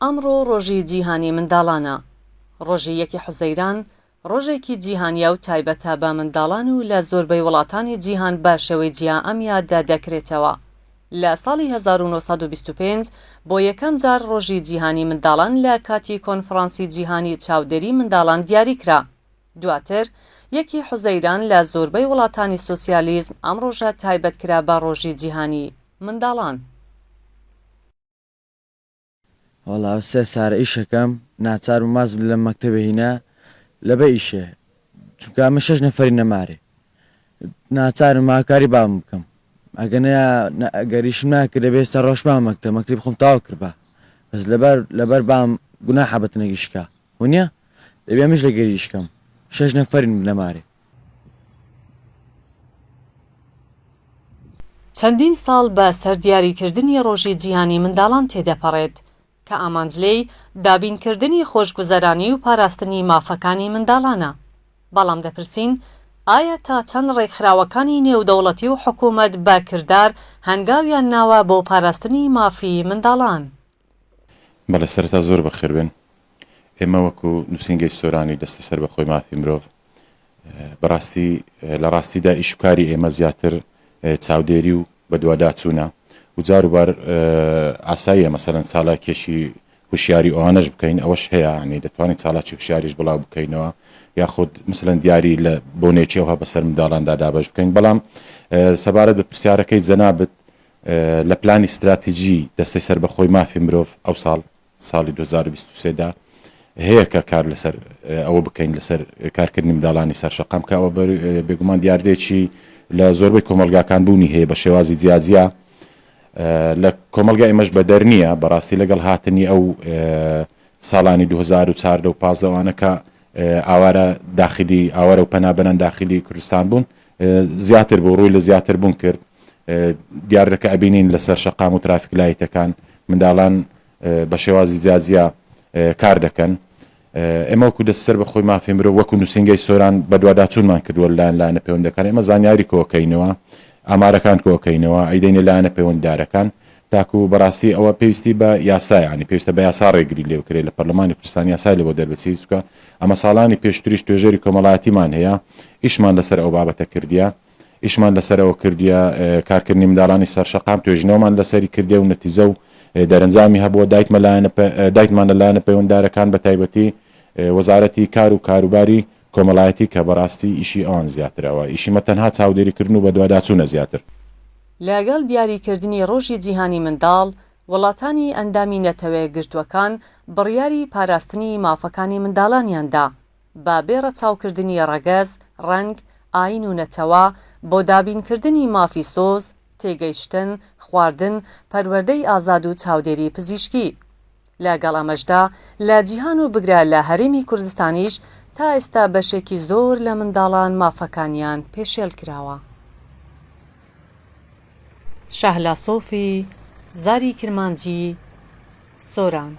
ئەمڕۆ ڕۆژی جیهانی منداڵانە. ڕۆژی یەکی حوزەیران ڕۆژێکی جیهانییە و تایبەتە بە منداڵان و لە زۆربەی وڵاتانی جیهان بە شێوەی جیا ئەم یادە دەکرێتەوە. لە ساڵی 1925 بۆ یەکەم جار ڕۆژی جیهانی منداڵان لە کاتی کۆنفڕانسی جیهانی چاودێری منداڵان دیاری کرا. دواتر یەکی حوزەیران لە زۆربەی وڵاتانی سۆسیالیزم ئەم ڕۆژە تایبەت کرا بە ڕۆژی جیهانی منداڵان. وەڵا سێ سارە ئیشەکەم ناچار بووم وازم لە مەکتەبێ هینا لەبە ئیشێ چونکە ئەمە شەش نەفەری نەمارێ ناچارم هاوکاری بابم بکەم ئەگەر نە ئەگەر ئیشم ناکرد دەبێ ئێستا ڕۆشتبام مەکتەب مەکتەبی خۆم تەواو کردبا بەس لەبەر لەبەر بام گوناحە بە تەنێک ئیش کا ونیە دەبێ ئەمش لەگەری ئیش کەم شەش نەفەرین بنەمارێ. چەندین ساڵ بە سەر دیاریکردنی ڕۆژی جیهانی منداڵان تێدەپەڕێت، کە ئامانج لێی دابینکردنی خۆشگوزەرانی و پاراستنی مافەکانی منداڵانە. بەڵام دەپرسین ئایا تا چەند ڕێکخراوەکانی نێودەوڵەتی و حکومەت بە کردار هەنگاویان ناوە بۆ پاراستنی مافی منداڵان؟ بەڵێ سەرەتا زۆر بەخێربێن. ئێمە وەکو نووسینگەی سۆرانی دەستەی سەربەخۆی مافی مرۆڤ بەڕاستی لە ڕاستیدا ئیش و کاری ئێمە زیاتر چاودێری و بەدواداچوونە و جاروبار ئاساییە مەسەلەن چالاکیەکی هوشیاری ئەوانەش بکەین ئەوەش هەیە ینی دەتوانین چالاکی هوشیاریش بڵاو بکەینەوە یاخود مثلەن دیاری لە بۆنێکیەوە بەسەر منداڵاندا دابەش بکەین بەڵام سەبارەت بە پرسیارەکەی جەنابت لە پلانی ستراتیجی دەستەی سەربەخۆی مافی مرۆڤ ئەوساڵ ساڵی 2023 دا هەیە کە کار لەسەر ئەوە بکەین لەسەر کارکردنی منداڵانی سەر شەقام کە ئەوە بێگومان دیاردەیەکی لە زۆربەی کۆمەڵگاکان بوونی هەیە بە شێوازی جیاجیا لە کۆمەڵگای ئێمەش بەدەر نییە بەڕاستی لەگەڵ هاتنی ئەو ساڵانی 2014 و 15 ئەوانە کە ئاوارە داخلی ئاوارە و پەنابەران داخلی کوردستان بوون زیاتر بوو ڕووی لە زیاتر بوون کرد دیاردەکە ئەبینین لەسەر شەقام و ترافیک لایتەکان منداڵان بە شێوازی جیاجیا کار دەکەن. ئێمە وەکو دەست سەر بەخۆی مافی مرۆڤ وەکو نووسینگەی سۆران بەدواداچوونمان کردووە لەلایەن لایەنە پەیوەندەکان ئێمە زانیاری کۆکەینەوە ئامارەکان کۆکەینەوە ئەیدەینە لایەنە پەیوەنددارەکان تاکو بەڕاستی ئەوە پێویستی بە یاسا یانی پێویستە بە یاسا ڕێگری لێ بکرێت لە پەرلەمانی کوردستان یاسای لێ بۆ دەربچێت چونکە ئەمە ساڵانی پێشتریش توێژەری کۆمەڵایەتیمان هەیە ئیشمان لەسەر ئەو بابەتە کردیە ئیشمان لەسەر ئەوە کردیە کارکردنی منداڵانی سەر شەقام توێژینەوەمان لەسەری کردیە و نەتیجە و دەرەنجامی هەبووە دایتمە لایەنە دایتمان لە لایەنە پەیوەنددارەکان بە تایبەتی وەزارەتی کار و کاروباری کۆمەڵایەتی کە بەڕاستی ئیشی ئەوان زیاترە و ئیشی مە تەنها چاودێریکردن و بەدواداچوونە زیاتر. لەگەڵ دیاریکردنی ڕۆژی جیهانی منداڵ، وڵاتانی ئەندامی نەتەوەیەکگرتووەکان بڕیاری پاراستنی مافەکانی منداڵانیان دا، بە بێ ڕەچاوکردنی ڕەگەز، ڕەنگ، ئایین و نەتەوە، بۆ دابینکردنی مافی سۆز، تێگەیشتن، خواردن، پەروەردەی ئازاد و چاودێری پزیشکی. لەگەڵ ئەمەشدا لە جیهان و بگرە لە هەرێمی کوردستانیش تا ئێستا بەشێکی زۆر لە منداڵان مافەکانیان پێشێل کراوە. شەهلا سۆفی، زاری کرمانجی، سۆران.